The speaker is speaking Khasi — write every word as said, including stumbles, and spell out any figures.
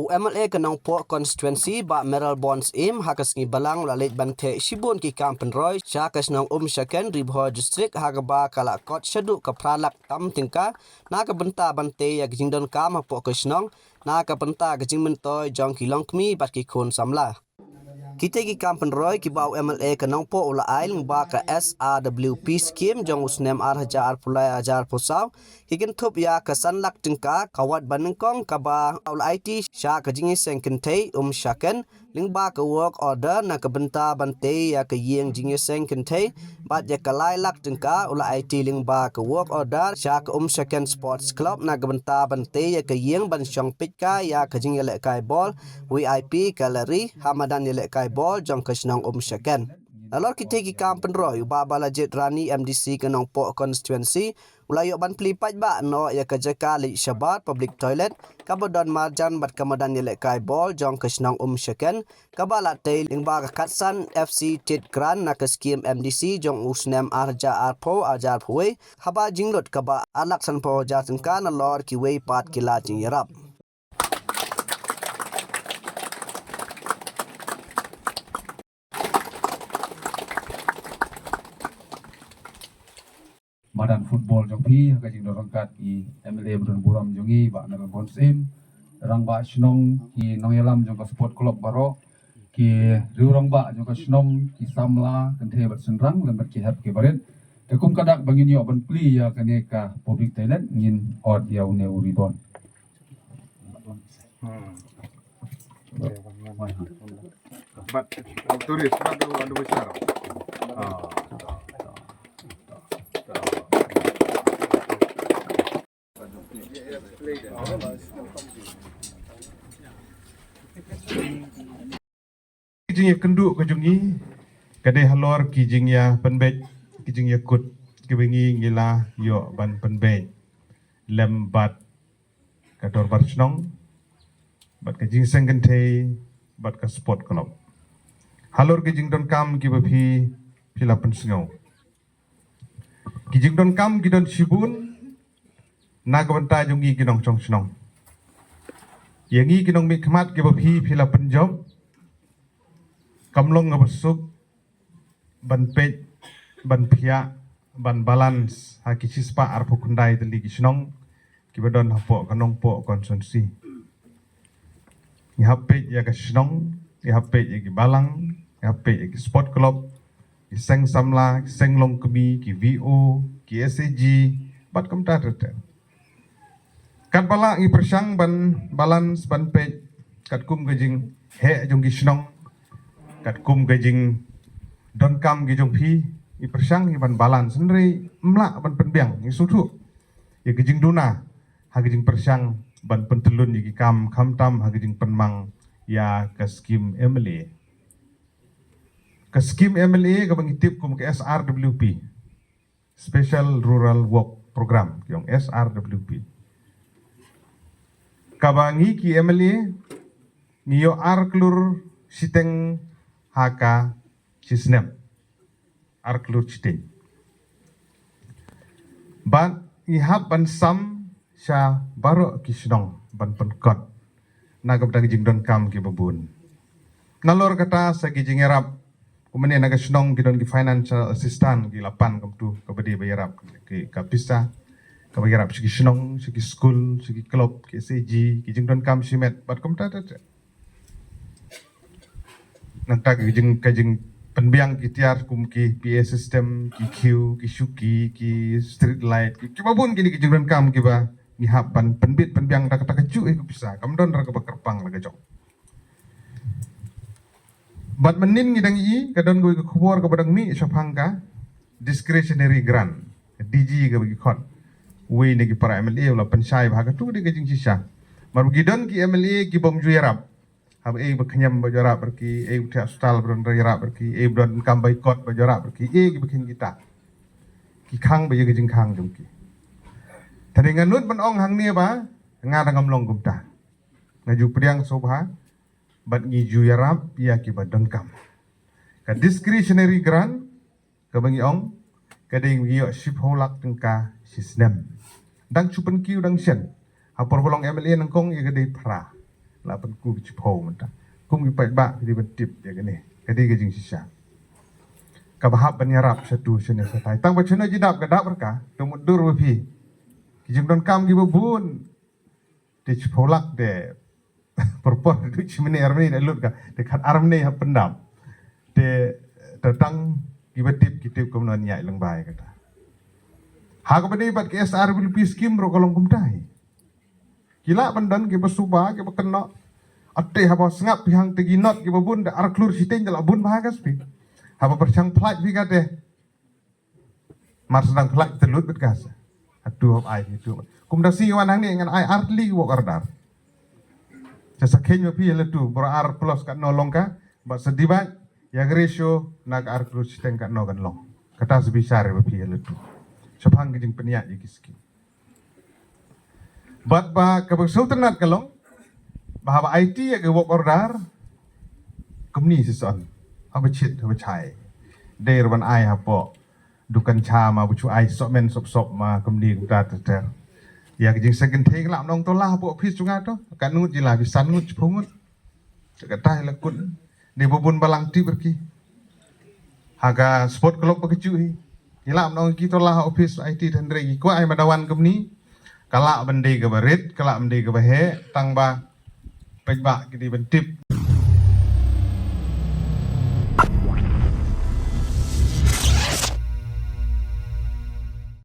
U M L A ka Nongpoh constituency, Bah Mayralborn Syiem, ha ka sngi Balang u la leit ban theh shibun ki kam pynroi sha ka shnong Umshaken, Ri Bhoi District, ha kaba ka la kot shaduh ka phra lak tam tyngka na ka bynta ban tei ïa ka jingdonkam hapoh ka shnong na ka bynta ka jingmyntoi jong ki longkmie bad ki khun samla. Kitei ki kam pynroi kiba u M L A ka Nongpoh u la ai lyngba ka S R W P scheme jong u snem ar hajar arphew lai ar hajar arphew saw, ki kynthup ïa ka san lak tyngka, ka wad ba nyngkong kaba u la aiti sha ka jingïaseng kynthei Umshaken lyngba ka work order na ka bynta ban tei ïa ka ïing jingïaseng kynthei, bad ïa ka lai lak tyngka u la aiti lyngba ka work order sha ka Umshaken Sports Club na ka bynta ban tei ïa ka ïing ban shong peit ka ïa ka jingïalehkai bol, V I P gallery, ha madan ïalehkai bol jong ka shnong Umshaken. Nalor kitei ki kam pynroi, u Bah Balajied Rani, M D C ka Nongpoh constituency, u la ïoh ban plie paidbah noh ïa ka jaka leit shabar, public toilet, kaba don marjan bad ka madan ïalehkai bol jong ka shnong Umshaken, kaba la tei lyngba ka Khatsan F C Tit Grant na ka scheme M D C jong u snem ar hajar arphew ar hajar arphew wei, haba jinglut kaba ar lak sanphew hajar tyngka nalor kiwei pat ki lad jingïarap. Madan football jong phi, ha ka jingdon ryngkat i M L A ba don burom jong i, Bah Mayralborn Syiem, rangbah shnong, ki nongïalam jong ka sport club baroh, ki riew rangbah jong ka shnong, ki samla kynthei bad shynrang, lem bad ki hep ki barit. Te kum ka dak ba ngin ïoh ban plie ïa kane ka public toilet, ngin ot ïa une u ribbon. Hmm. But, uh, tourist, but, uh, under the star. Ah. Ki jingïakynduh ka jong ngi ka dei halor ki jingïapynbeit, ki jingïakut kiba ngi ngi la ïoh ban pynbeit lem bad ka dorbar shnong, bad ka jingseng kynthei, bad ka sport club. Halor ki jingdonkam kiba phi, phi la pynsngew. Ki jingdonkam ki don shibun na ka bynta jong ngi ki nongshong shnong. Ïa ngi ki nongmihkhmat kiba phi, phi la pynjop, kam long kaba suk ban peit, ban phiah, ban balance ha ki shispah arphew khyndai tylli ki shnong kiba don hapoh ka Nongpoh constituency. Ngi hap peit ïa ka shnong, ngi hap peit ïa ki balang, ngi hap peit ïa ki sport club, ki seng samla, ki seng longkmie, ki V O, ki S A G, bad kumta ter ter. Katba lah ngi pyrshang ban balance, ban peit katkum ka jingheh jong ki shnong, katkum ka jingdonkam ki jong phi, ngi pyrshang ngi ban balance, hynrei ym lah ban pynbiang, ngi sngewthuh ïa ka jingduna ha ka jingpyrshang ban pyntyllun ïa ki kam, khamtam ha ka jingpynmang ïa ka skim M L A. Ka skim M L A kaba ngi tip kum ka S R W P, Special Rural Work Program, ki ong S R W P. Kaba ngi ki M L A ngi ïoh ar klur shiteng ha ka shisnem. Ar klur shiteng. Bad ngi hap ban sam sha baroh ki shnong ban pynkot na ka bynta ki jingdonkam kiba bun. Nalor kata sa ki jingïarap, kumne na ka shnong ki don ki financial assistance ki la pan kumtu, kaba dei ba ïarap ki ka pisa, kaba ïarap sha ki shnong, sha ki skul, sha ki club, ki S A G, ki jingdonkam shimet bad kumta ter ter. Nangta ka jing, ka jingpynbiang ki tiar kum ki P A system, ki queue, ki shuki, ki street light, ki, kiba bun kine ki jingdonkam kiba ngi hap ban pynbit pynbiang da kata kajuh ïa ka pisa, kam don ruh kaba kyrpang la ka jong. Bad mynnin ngi dang ïohi ka don kawei ka khubor kaba dang mih shaphang ka discretionary grant, D G kaba ki khot. Uwei na ki para M L A u la pynshai ba ha katu ka dei ka jingshisha. Namar ba ki don ki M L A ki bym ju ïarap. Haba ei ba khñiam ba ju ïarap bad ki, ei ba thiah hospital ba don ïarap bad ki, ei ba don kam ba ïakot ba ju ïarap bad ki, ei kiba kheiñ kita. Ki khang ba ïa ka jingkhang jong ki. Te nga nud ban ong hangne ba nga dang ngam long kumta. Nga ju pdiang sngewbha bad ngi ju ïarap ïa kiba donkam. Ka discretionary grant kaba ngi ong ka dei ngi ïoh shiphew lak tyngka shisnem. Dang shu pynkiew dang shen. Ha por ba long M L A nyngkong ïa ka dei phra. la pynku ki chiphaw mynta. Kum ki paidbah ki dei ban tip ïa kane. Ka dei ka jingshisha. Kaba hap ban ïarap shatu shane shatai. Tang ba shano ji dap ka dap rka. To mut dur ba phi. Ki jingdonkam kiba bun. Te chiphaw lak te por por te du shi minit ar minit da lut ka. Te khat ar minit hap pyndap. Te te tang kiba tip ki tip kumno ïaid lyngba ïa kata. Ha kaba dei bad ka S R W P scheme ruh ka long kumta hi. Ki lah ban don kiba suba kiba kynnoh. Ate haba sngap phi hangta ki note kiba bun da ar klur shiteng da la bun bha ka spi. Haba pyrshang pynlait phi kata. Mar sdang pynlait te lut bad ka sa. Atu hap ai phi tu. Kumta shi wan hangne ngan ai ar tylli ki work order. Sa sa kheiñ ma phi ïa latu, bor ar plus katno long ka, bad sa dibak ïa ka ratio na ka ar klur shiteng katno kan long. Kata sa bishar ïa phi ïa latu. Shaphang ka jingpynïaid ïa ki scheme. Bad ba kaba sngewtynnat ka long ba haba aiti ïa ka work order kumne shisien, haba chit haba chai. Dei ruh ban ai hapoh dukan cha ma, ba shu ai sopmen sop sop ma, kumne kumta ter ter. Ïa ka jingseng kynthei ka lah ban ong to lah hapoh office jong nga to. Katno ngut ji lah, phi san ngut, shiphew ngut. Kata hi la kut. Dei ba bun balang tip rki. Ha ka sport club ba ka ju hi. Ngi lah ban ong ki to lah ha office aiti, hynrei ngi kwah ai ma da wan kumne. Ka lah ban dei kaba rit, ka lah ban dei kaba heh, tang ba paidbah ki dei ban tip.